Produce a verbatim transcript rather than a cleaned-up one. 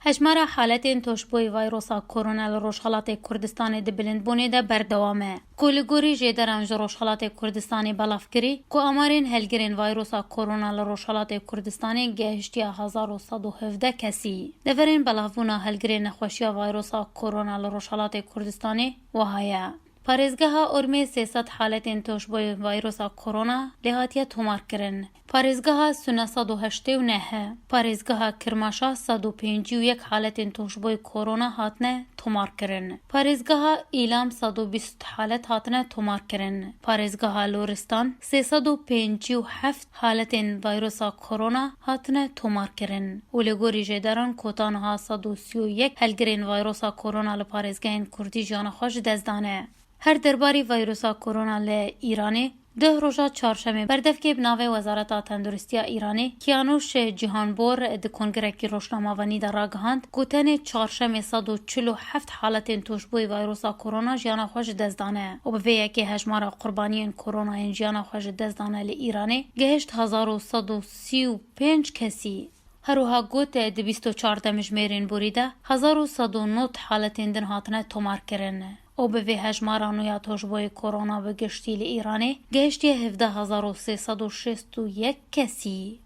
Hejmara haletên toşbûyî vayrosa korona li Rojhelatê Kurdistanê di bilindbûnê de berdewam e. Ku li gorî jêderan ji Rojhelatê Kurdistanê belavkirî, ku amarên helgirên vayrosa korona li Rojhelatê Kurdistanê gehiştiya hezar û sed û hevdeh kesî. Deverên belavbûna helgirên nexweşiya vayrosa korona li Rojhelatê Kurdistanê wiha ye. Parêzgeha Urmê sê sed haletên toşbûyî vayrosa korona lê hatiye tomarkirin. Parêzgeha Sûne sed û heştê û neh, parêzgeha Kirmaşa sed û pêncî û yek haletên toşbûyî korona hatine tomarkirin. Parêzgeha Îlam sed û bîst halet hatine tomarkirin. Parêzgeha Loristan sê sed û pêncî û heft haletên vayrosa korona hatine tomarkirin û li gorî jêderan kota niha sed û sî û yek helgirên vayrosa korona li parêzgehên kurdî jiyana xwe ji dest dane. Her derbarî vayrosa korona li Îranê, deh roja çarşemê berdevkê bi navê Wezareta Tenduristiya Îranê, Kianoş Cîhanbor, di kongrekî rojnamevanî de ragihand ku tenê çarşemê sed û çil û heft haletên toşbûyî vayrosa korona jiyana xwe ji dest dane û bi vê yekê hejmara qurbaniyên koronayên jiyana xwe ji dest dane li Îranê gehişt hezar û sed û sî û pênc kesî. Her wiha got, di bîst û çar demjimêrên borî de hezar û sed û nod haletên din hatine tomarkirin û bi vê hejmara nû ya toşbûyê korona bi giştî li Îranê gehiştiye hevdeh hezar û sê sed û şêst û yek kesî.